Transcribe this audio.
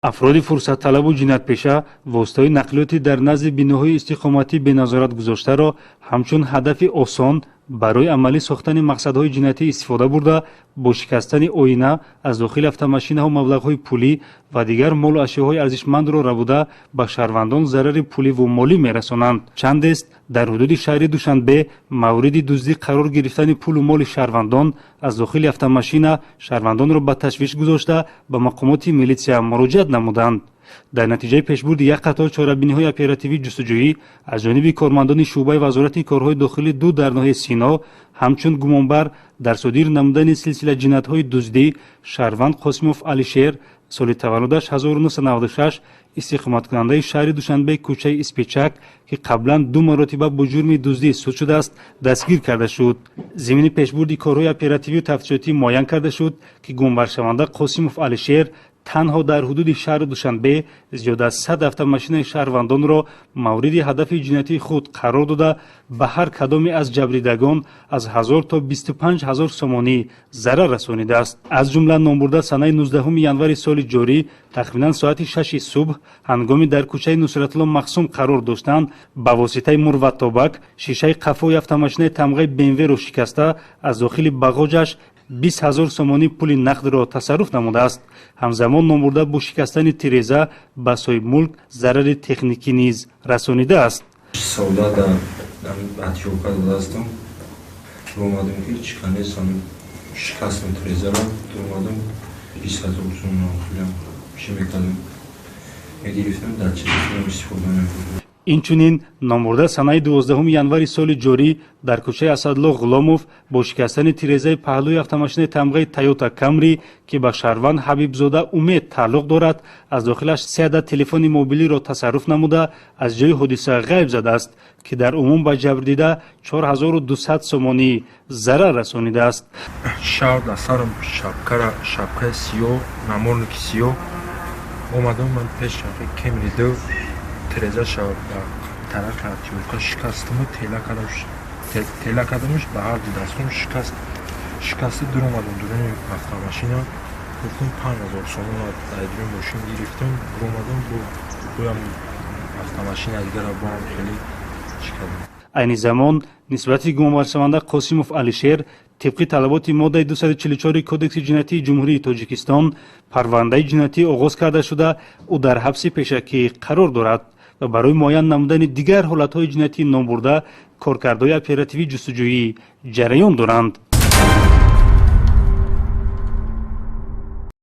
Афроди фурсатталабу ҷиноятпеша воситаҳои нақлиёти дар назди биноҳои истиқоматӣ беназорат гузоштаро ҳамчун ҳадафи осон барои амалӣ сохтани мақсадҳои ҷиноятӣ истифода бурда, бо шикастани оина аз дохили автомошинаҳо маблағҳои пулӣ ва дигар молу ашёҳои арзишмандро рабуда, ба шаҳрвандон зарари пуливу молӣ мерасонанд. Чандест дар ҳудуди шаҳри Душанбе мавриди дуздӣ қарор гирифтани пулу моли шаҳрвандон аз дохили автомошина шаҳрвандонро ба ташвиш гузошта, ба мақомоти милитсия муроҷиат намуданд. Дар натиҷаи пешбурди як қатор чорабиниҳои оперативӣ ҷустуҷӯӣ аз ҷониби кормандони шӯъбаи Вазорати корҳои дохилӣ ду дар ноҳияи Сино, ҳамчун гумонбар дар содир намудани силсила ҷиноятҳои дуздӣ шаҳрванд Қосимов Алишер, соли таваллудаш 1996, истиқоматкунандаи шаҳри Душанбе, кӯчаи Испечак, ки қаблан ду маротиба бо ҷурми дуздӣ суд шудааст, дастгир карда шуд. Зимни пешбурди корҳои оперативию тафтишотӣ муайян карда шуд, ки гумонбаршаванда Қосимов Алишер танҳо дар ҳудуди шаҳри Душанбе зиёда аз 100 автомошинаи шаҳрвандонро мавриди ҳадафи ҷиноятии худ қарор дода, ба ҳар кадоме аз ҷабрдидагон аз 1000 то 25 000 сомонӣ зарар расонидааст. Аз ҷумла номбурда санаи 19 январи соли ҷорӣ, тахминан соати 6-и субҳ, ҳангоми дар кӯчаи Нусратулло Махсум қарор доштанд, ба воситаи мурваттобак шишаи қафои автомошинаи тамғаи БМВ-ро шикаста, аз дохили бағоҷаш 20 000 сомонӣ пули нақдро тасарруф намудааст. Ҳамзамон номбурда бо шикастани тиреза ба соҳибмулк зарари техникӣ низ расонидааст. Савда дар отёрка додастам, омадам, ки чиканесам, шикастам тирезаро, омадам, 20 000 сомон хелам чӣ мекардам, мегирифтам, дар чизи худам истифода мебурдам. Инчунин номбурда санаи 12 январи соли ҷорӣ дар кӯчаи Асадулло Ғуломов бо шикастани тирезаи паҳлӯи автомошинаи тамғаи Тойота Камри, ки ба шаҳрванд Ҳабибзода Умед тааллуқ дорад, аз дохилаш се адад телефони мобилиро тасарруф намуда, аз ҷои ҳодиса ғайб задааст, ки дар умум ба ҷабрдида 4200 сомонӣ зарар расонидааст. Шаб дар сарам шапкара, шапкаи сиёҳ, намордники сиёҳ, омадам ман пеш Кемри ду, тирезаша ба тарафи отёрка шикастаму тела кардам, тела кардамуш, ба ҳар ду дастом шикаст, шикаста дуромадам дуруни автомашина. Гуфтам, 5000 сомон дар дуруни мошин гирифтам, буромадам, боям автомашина дигара боам хеле чӣ кардам. Айни замон нисбати гумонбаршаванда Қосимов Алишер тибқи талаботи моддаи 244 Кодекси ҷиноятии Ҷумҳурии Тоҷикистон парвандаи ҷиноятӣ оғоз карда шуда, ӯ дар ҳабси пешакӣ қарор дорад ва барои муайян намудани дигар ҳолатҳои ҷиноятии номбурда коркардҳои оперативӣ ҷустуҷӯӣ ҷараён доранд.